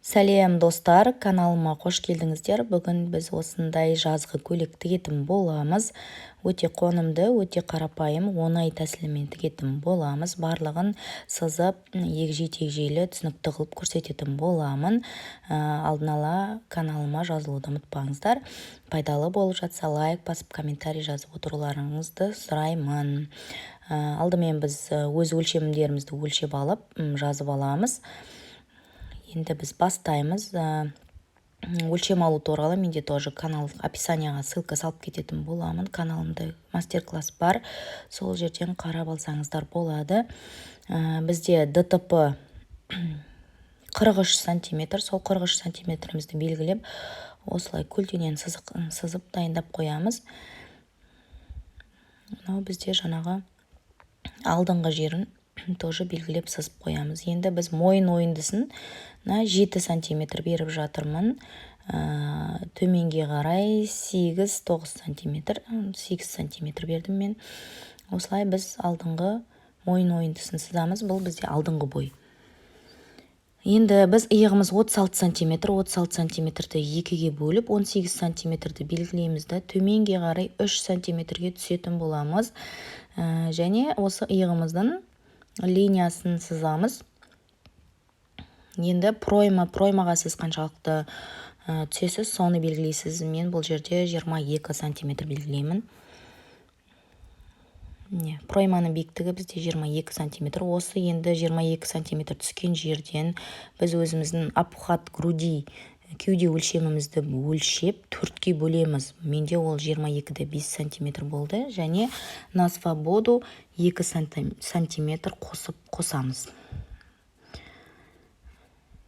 Сәлем, достар! Каналыма қош келдіңіздер! Бүгін біз осындай жазғы көйлек тігетін боламыз. Өте қонымды, өте қарапайым, оңай тәсілмен тігетін боламыз. Барлығын сызып, егжей-тегжейлі, түсінікті қылып көрсететін боламын. Алдын ала каналыма жазылуды ұмытпаңыздар. Пайдалы болып жатса, лайк басып, комментарий жазып отыруларыңызды сұраймын. Алдымен біз өз өлшемдерімізді өлшеп алып, жазып аламыз. Енді біз бастаймыз. Өлшем алу туралы менде тоже канал, описанияға ссылка салып кететін боламын. Каналымда мастер класс бар, сол жерден қарап алсаңыздар болады. Бізде ДТП 43 сантиметр. Сол 43 сантиметрімізді белгілеп, осылай көлденең сызық сызып, дайындап қоямыз. Мынау бізде жаңағы алдыңғы жерін тоже белгілеп, сызып қоямыз. Енді біз мойын ойындысын 7 сантиметр беріп жатырмын. Төменге қарай 8-9 сантиметр, 8 сантиметр бердім мен. Осылай біз алдыңғы мойын ойындысын сызамыз. Бұл бізде алдыңғы бой. Енді біз иығымыз 36 сантиметр. 36 сантиметрді екіге бөліп, 18 сантиметрді белгілейміз да, төменге қарай 3 сантиметрге түсетін боламыз. Және осы иығымыздың линиясын сызамыз. Енді пройма. Проймаға сіз қаншалықты түсесіз, соны белгілейсіз. Мен бұл жерде 22 сантиметр белгілеймін. Міне, пройманың биіктігі бізде 22 сантиметр. Осы енді 22 сантиметр түскен жерден біз өзіміздің обхват груди, кеуде өлшемімізді өлшеп, төртке бөлеміз. Менде ол 22-де 5 сантиметр болды. Және на свободу 2 сантиметр қосып, қосамыз.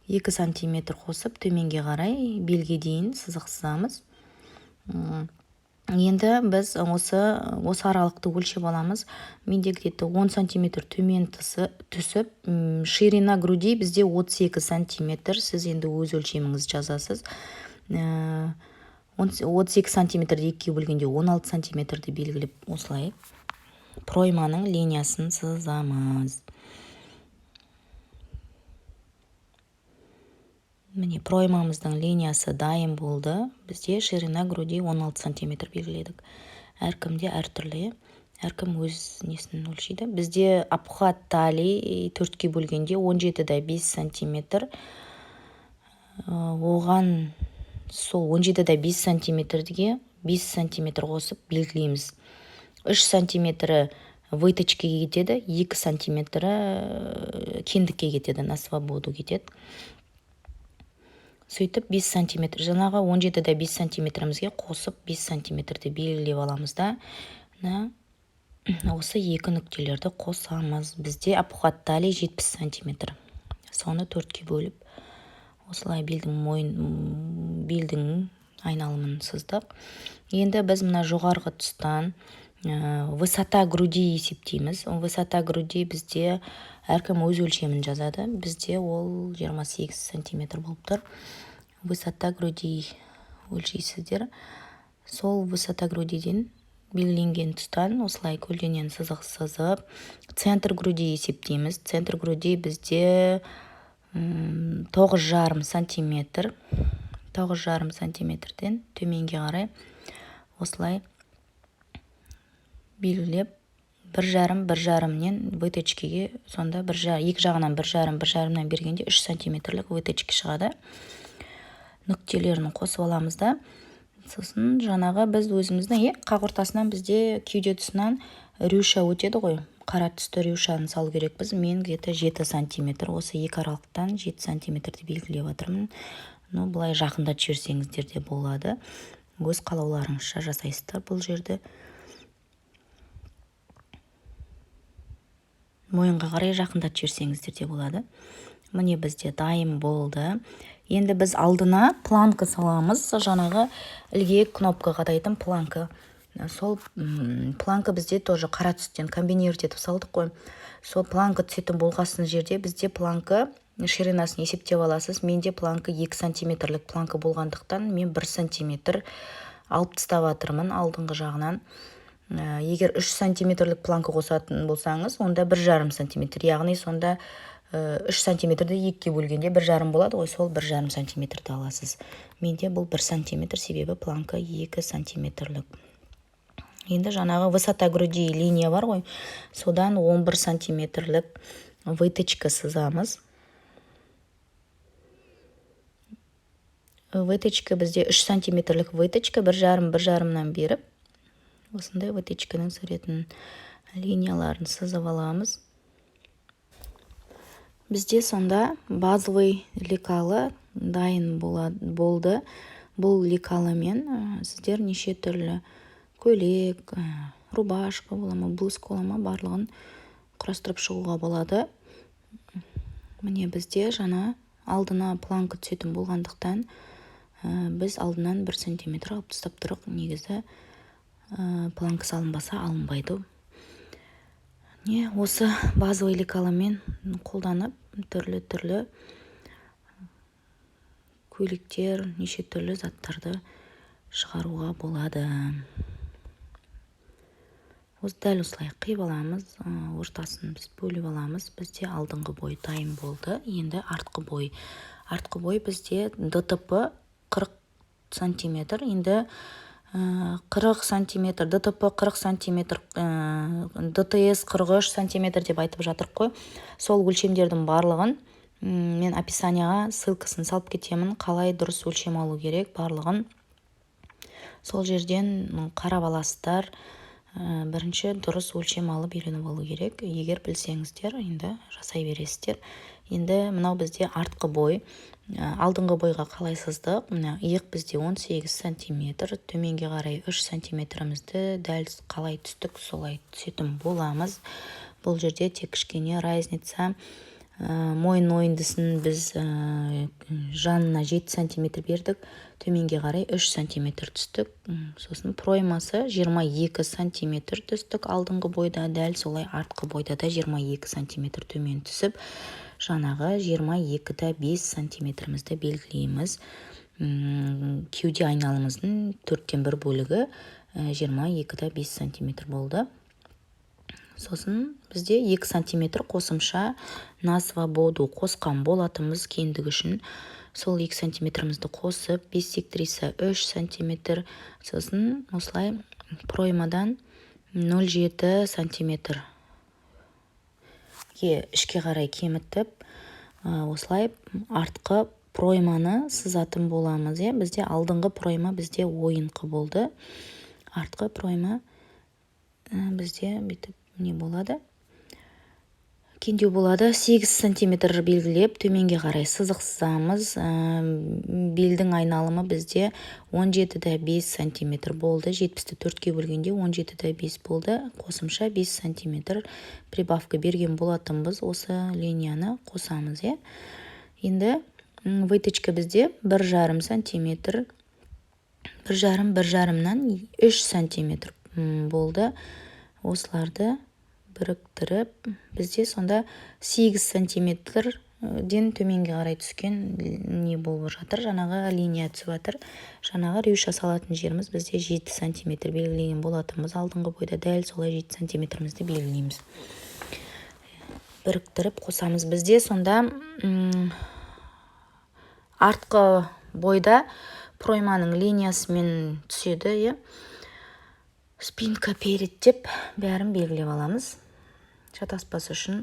2 сантиметр қосып, төменге қарай белге дейін сызық сызамыз. Енді біз осы аралықты өлшеп аламыз. Менде где-то 10 сантиметр төмен түсіп, ширина груди бізде 32 сантиметр. Сіз енді өз өлшеміңізді жазасыз. 32 сантиметрді екіге бөлгенде 16 сантиметрді белгілеп, осылай пройманың линиясын сызамыз. Міне, проймамыздың линиясы дайын болды. Бізде ширина груди 16 сантиметр белгіледік. Әркімде әртүрлі, иә, әркім өз несін өлшейді. Бізде обхват талии төртке бөлгенде 17 де 5 сантиметр. Оған сол 17 де 5 сантиметрге 5 сантиметр қосып белгілейміз. 3 сантиметрі выточкаға кетеді, 2 сантиметрі кеңдікке кетеді, на свободу кетеді. Сөйтіп, 5 сантиметр, жаңағы 17 де 5 сантиметрімізге қосып 5 сантиметрді белгілеп аламыз да, мына осы екі нүктелерді қосамыз. Бізде обхват талии 70 сантиметр. Соны төртке бөліп, осылай белдің, мойын, белдің айналымын сыздық. Енді біз мына жоғарғы тұстан высота груди есептейміз. Высота груди бізде, әркім өз өлшемін жазады, бізде ол 28 сантиметр болып тұр. Высота груди өлшейсіздер. Сол высота грудиден белгіленген тұстан осылай көлденең сызық сызып, центр груди есептейміз. Центр груди бізде 9,5 сантиметр. 9,5 сантиметрден төменге қарай осылай белгілеп, бір жарым, бір жарымнен выточкеге, сонда бір, екі жағынан бір жарым, бір жарымнан бергенде 3 сантиметрлік выточка шығады. Нүктелерін қосып аламыз да, сосын жаңағы біз өзіміздің, иә, қақ ортасынан бізде кеуде тұсынан рюша өтеді ғой, қара түсті рюшаны салу керекпіз. Мен где-то 7 сантиметр, осы екі аралықтан 7 сантиметрді белгілеп жатырмын. Но былай жақындатып жіберсеңіздер де болады, өз қалауларыңызша жасайсыздар. Бұл жерді мойынға қарай жақындатып жіберсеңіздер де болады. Міне, бізде дайын болды. Енді біз алдына планка саламыз, жаңағы ілгек кнопка қадайтын планка. Сол планка бізде тоже қара түстен комбинировать етіп салдық қой. Сол планка түсетін болғасын жерде бізде планка ширинасын есептеп аласыз. Менде планка 2 сантиметрлік планка болғандықтан, мен 1 сантиметр алып тастап жатырмын алдыңғы жағынан. Егер 3 сантиметрлік планка қосатын болсаңыз, онда 1,5 сантиметр, яғни сонда 3 сантиметрді 2-ге бөлгенде 1,5 болады ғой, сол 1,5 сантиметрді аласыз. Менде бұл 1 сантиметр, себебі планка 2 сантиметрлік. Енді жаңағы высота груди линия бар ғой, содан 11 сантиметрлік выточка сызамыз. Выточка бізде 3 сантиметрлік выточка, 1,5, 1,5-нан беріп, осындай выточканың суретін, линияларын сызып аламыз. Бізде сонда базовый лекалы дайын болды. Бұл лекалымен сіздер неше түрлі көйлек, рубашка бола ма, блузка бола ма, барлығын құрастырып шығуға болады. Міне, бізде жаңа алдына планка түсетін болғандықтан, біз алдынан 1 сантиметр алып тастап тұрық. Негізі планка салынбаса, алынбайды. Не, осы базовый лекаламен қолданып, түрлі-түрлі көйлектер, неше түрлі заттарды шығаруға болады. Осы дәл осылай қиып аламыз, ортасын біз бөліп аламыз. Бізде алдыңғы бой дайын болды. Енді артқы бой. Артқы бой бізде ДТП 40 сантиметр. Енді 40 сантиметр, ДТП 40 сантиметр, ДТС 43 сантиметр деп айтып жатырық қой. Сол өлшемдердің барлығын мен описанияға ссылкасын салып кетемін, қалай дұрыс өлшем алу керек, барлығын сол жерден қарап аласыздар. Бірінші дұрыс өлшем алып, үйреніп алу керек. Егер білсеңіздер, енді жасай бересіздер. Енді мынау бізде артқы бой. Алдыңғы бойға қалай сыздық? Мына иық бізде 18 сантиметр, төменге қарай 3 сантиметрімізді дәл қалай түстік, солай түсетін боламыз. Бұл жерде тек кішкене разница, мойын ойындысын біз жанына 7 сантиметр бердік, төменге қарай 3 сантиметр түстік. Сосын проймасы 22 сантиметр түстік алдыңғы бойда, дәл солай артқы бойда да 22 сантиметр төмен түсіп, жаңағы 22-да 5 сантиметрімізді белгілейміз. Кеуде айналымыздың 1/4 бөлігі 22-да 5 сантиметр болды. Сосын бізде 2 сантиметр қосымша на свободу қосқан болатынбыз кеңдігі үшін. Сол 2 сантиметрімізді қосып, биссектриса 3 сантиметр, сосын осылай проймадан 0,7 сантиметр ішке қарай кемітіп, осылай артқы пройманы сызатын боламыз. Иә, бізде алдыңғы пройма бізде ойынқы болды, артқы пройма бізде бүйтіп не болады, кеңдеу болады. 8 сантиметр белгілеп, төменге қарай сызық сызамыз. Белдің айналымы бізде 17-де 5 сантиметр болды. 70-ті 4-ке бөлгенде 17-де 5 болды. Қосымша 5 сантиметр прибавка берген болатынбыз. Осы линияны қосамыз, иә. Енді выточка бізде 1,5 сантиметр, 1,5, 1,5-нан 3 сантиметр болды. Осыларды біріктіріп, бізде сонда 8 сантиметрден төменге қарай түскен не болып жатыр, жаңағы линия түсіп жатыр. Жаңағы рюша салатын жеріміз бізде 7 сантиметр белгілеген болатынбыз алдыңғы бойда, дәл солай 7 сантиметрімізді белгілейміз, біріктіріп қосамыз. Бізде сонда артқы бойда пройманың линиясымен түседі, иә. Спинка, перед деп бәрін белгілеп аламыз шатаспас үшін.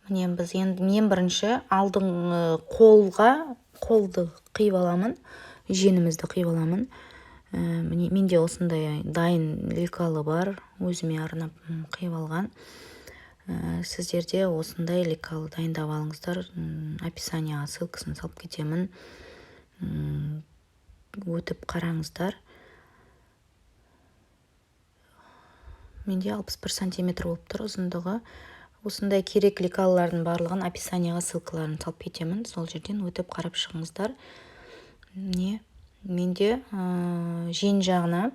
Міне, біз енді мен бірінші алдыңғы қолға қолды қиып аламын, жеңімізді қиып аламын. Міне, менде осындай дайын лекалы бар, өзіме арнап қиып алған. Сіздер де осындай лекалы дайындап алыңыздар. Описанияға ссылкасын салып кетемін, өтіп қараңыздар. Менде 61 сантиметр болып тұр ұзындығы. Осындай керек лекалалардың барлығын описанияға ссылкаларын салып кетемін, сол жерден өтіп қарап шығыңыздар. Міне, менде жең жағына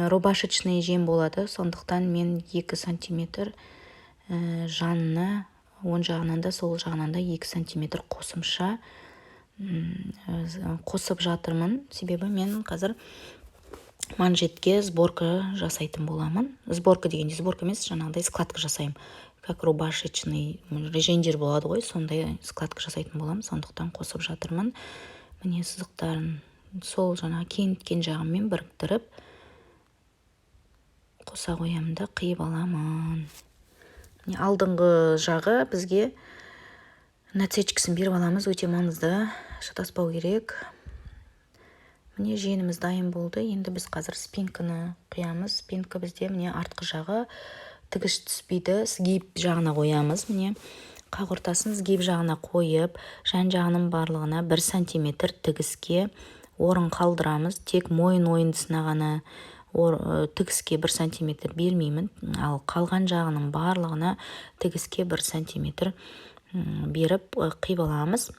рубашечный жең болады, сондықтан мен 2 сантиметр жанына, оң жағынан да, сол жағынан да 2 сантиметр қосымша қосып жатырмын, себебі мен қазір манжетке сборка жасайтын боламын. Сборка дегенде сборка емес, жаңағыдай складка жасаймын. Как рубашечный жеңдер болады ғой, сондай складка жасайтын боламын, сондықтан қосып жатырмын. Міне, сызықтарын сол жаңа кеңіткен жағыммен біріктіріп қоса қоямын да, қиып аламын. Міне, алдыңғы жағы бізге насечкасын беріп аламыз, өте маңызды, шатаспау керек. Міне, жеңіміз дайын болды. Енді біз қазір спинканы қиямыз. Спинка бізде, міне, артқы жағы тігіс түспейді, сгиб жағына қоямыз. Міне, қақ ортасын сгиб жағына қойып, жан жағының барлығына 1 сантиметр тігіске орын қалдырамыз. Тек мойын ойындысына ғана тігіске 1 сантиметр бермеймін, ал қалған жағының барлығына тігіске 1 сантиметр беріп қиып аламыз.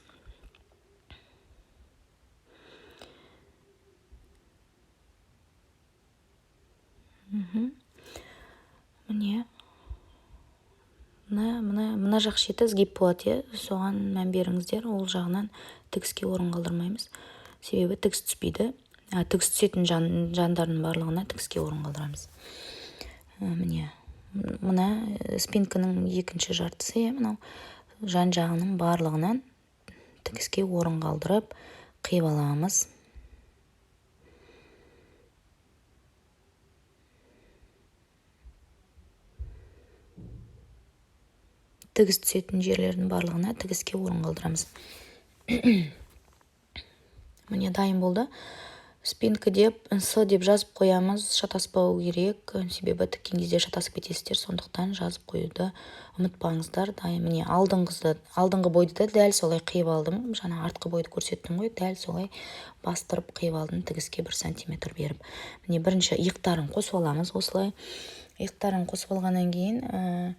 Міне, мына жақ шеті сгиб болады, иә, соған мән беріңіздер. Ол жағынан тігіске орын қалдырмаймыз, себебі тігіс түспейді. Тігіс түсетін жандардың барлығына тігіске орын қалдырамыз. Міне, мына спинканың екінші жартысы, иә, мынау жан жағының барлығынан тігіске орын қалдырып қиып аламыз. Тігіс түсетін жерлердің барлығына тігіске орын қалдырамыз. Міне, дайын болды. Спинка деп, С деп жазып қоямыз, шатаспау керек, себебі тіккен кезде шатасып кетесіздер, сондықтан жазып қоюды ұмытпаңыздар. Дайын. Міне, алдыңғы бойды да дәл солай қиып алдым. Жаңа артқы бойды көрсеттім ғой, дәл солай бастырып қиып алдым, тігіске 1 сантиметр беріп. Міне, бірінші иықтарын қосып аламыз осылай. Иықтарын қосып алғаннан кейін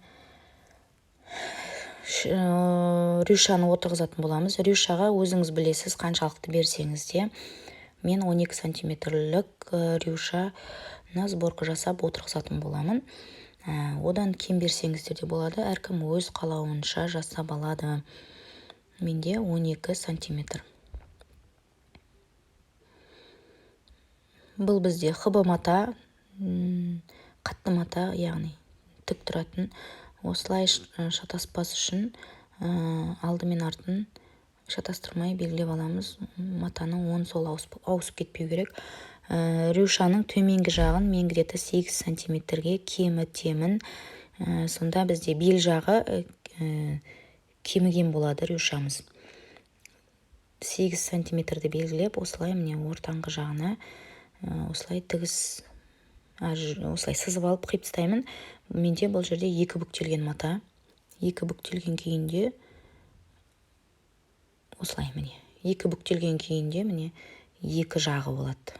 рюшаны отырғызатын боламыз. Рюшаға өзіңіз білесіз, қаншалықты берсеңіз де. Мен 12 сантиметрлік рюшаны сборка жасап отырғызатын боламын. Одан кем берсеңіздер де болады, әркім өз қалауынша жасап алады. Менде 12 сантиметр. Бұл бізде ХБ мата, қатты мата, яғни тік тұратын. Осылай шатаспас үшін алды мен артын шатастырмай белгілеп аламыз. Матаның оң сол ауысып кетпеу керек. Рюшаның төменгі жағын мен где-то 8 сантиметрге кемітемін. Сонда бізде бел жағы кеміген болады рюшамыз. 8 сантиметрді белгілеп, осылай, міне, ортаңғы жағына осылай тігіс, осылай сызып алып қиып тастаймын. Менде бұл жерде екі бүктелген мата, екі бүктелген күйінде осылай, міне, екі бүктелген күйінде, міне, екі жағы болады.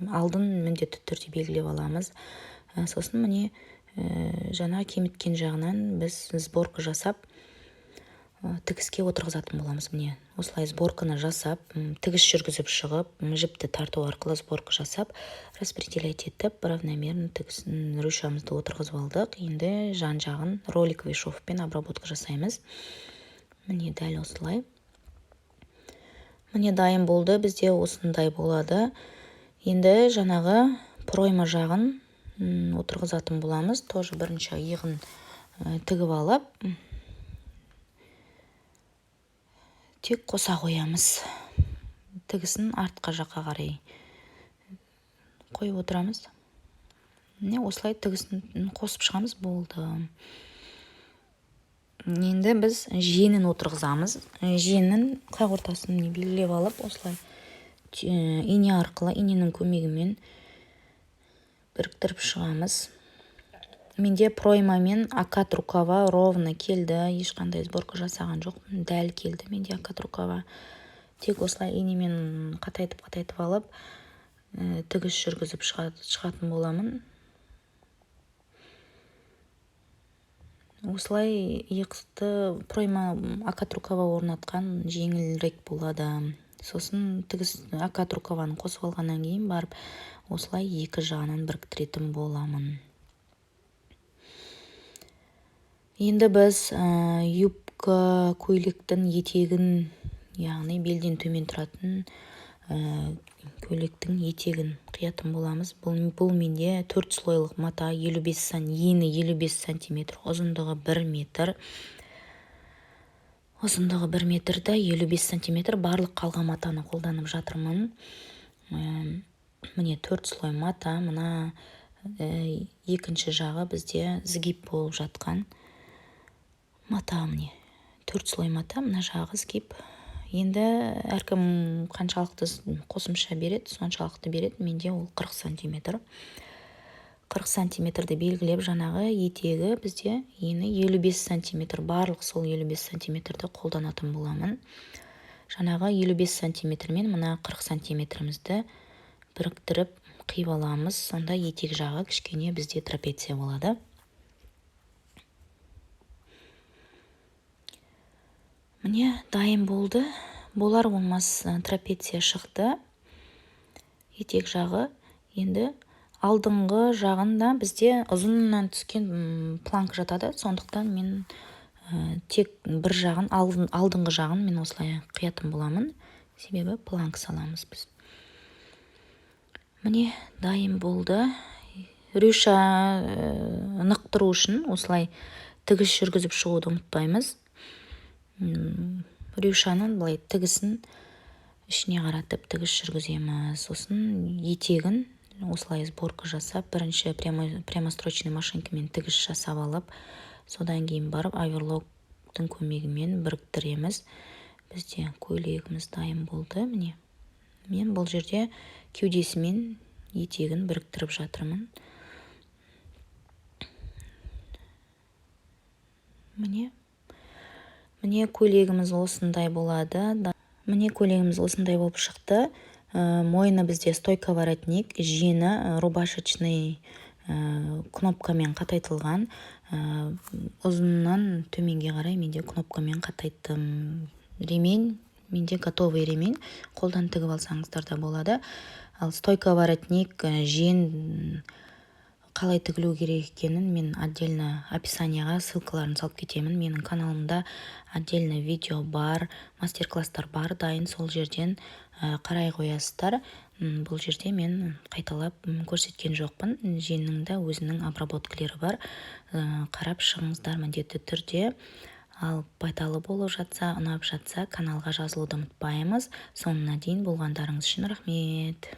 Алдын міндетті түрде белгілеп аламыз. Сосын, міне, жаңа кеміткен жағынан біз сборка жасап, тігіске отырғызатын боламыз. Міне, осылай сборканы жасап, тігіс жүргізіп шығып, жіпті тарту арқылы сборка жасап, распределять етіп, равномерно тігісін, рюшамызды отырғызып алдық. Енді жан жағын роликовый шовпен обработка жасаймыз. Міне, дәл осылай. Міне, дайын болды, бізде осындай болады. Енді жаңағы пройма жағын отырғызатын боламыз. Тоже бірінші иығын тігіп алып, тек қоса қоямыз. Тігісін артқа жаққа қарай қойып отырамыз. Міне, осылай тігісін қосып шығамыз, болды. Енді біз жеңін отырғызамыз. Жеңнің қақ ортасын, міне, белгілеп алып, осылай ине арқылы, иненің көмегімен біріктіріп шығамыз. Менде пройма мен окат рукава ровно келді, ешқандай сборка жасаған жоқпын, дәл келді менде окат рукава. Тек осылай инемен қатайтып қатайтып алып, тігіс жүргізіп шығатын боламын. Осылай иықты пройма, окат рукава орнатқан жеңілірек болады. Сосын тігіс окат рукаваны қосып алғаннан кейін барып осылай екі жағынан біріктіретін боламын. Енді біз юбка көйлектің етегін, яғни белден төмен тұратын Көйлектің етегін қиятын боламыз. Бұл менде 4 слойлық мата, 55 ені 55 сантиметр, ұзындығы 1 метр. Ұзындығы 1 метр да 55 сантиметр. Барлық қалған матаны қолданып жатырмын. Міне, 4 слой мата. Мына екінші жағы бізде сгиб болып жатқан мата. Міне, 4 слой мата, мына жағы сгиб. Енді әркім қаншалықты қосымша береді, соншалықты береді. Менде ол 40 сантиметр. 40 сантиметрді белгілеп, жаңағы етегі бізде ені 55 сантиметр. Барлық сол 55 сантиметрді қолданатын боламын. Жаңағы 55 сантиметрмен мына 40 сантиметрімізді біріктіріп қиып аламыз. Сонда етек жағы кішкене бізде трапеция болады. Міне, дайын болды. Болар болмас трапеция шықты етек жағы. Енді алдыңғы жағында бізде ұзыннан түскен планка жатады. Сондықтан мен тек бір жағын, алдыңғы жағын мен осылай қиятын боламын. Себебі планка саламыз біз. Міне, дайын болды. Рюша нықтыру үшін осылай тігіс жүргізіп шығуды ұмытпаймыз. Рюшаның былай тігісін ішіне қаратып тігіс жүргіземіз. Сосын етегін осылай сборка жасап, бірінші прямострочный машинкамен тігіс жасап алып, содан кейін барып оверлоктың көмегімен біріктіреміз. Бізде көйлегіміз дайын болды. Міне, мен бұл жерде кеудесімен етегін біріктіріп жатырмын. Міне, міне, көйлегіміз осындай болады. Міне, көйлегіміз осындай болып шықты. Мойны бізде стойка воротник, жеңі рубашечный кнопкамен қатайтылған. Ұзыннан төменге қарай менде кнопкамен қатайттым. Ремень менде готовый ремень, қолдан тігіп алсаңыздар да болады. Ал стойка воротник, жең қалай тігілу керек екенін мен отдельно описанияға ссылкаларын салып кетемін. Менің каналымда отдельно видео бар, мастер-класстар бар, дайын, сол жерден қарай қоясыздар. Бұл жерде мен қайталап көрсеткен жоқпын. Жеңнің де өзінің обработкалері бар. Қарап шығыңыздар міндетті түрде. Ал пайдалы болып жатса, ұнап жатса, каналға жазылуды ұмытпаймыз. Соңына дейін болғандарыңыз үшін рахмет.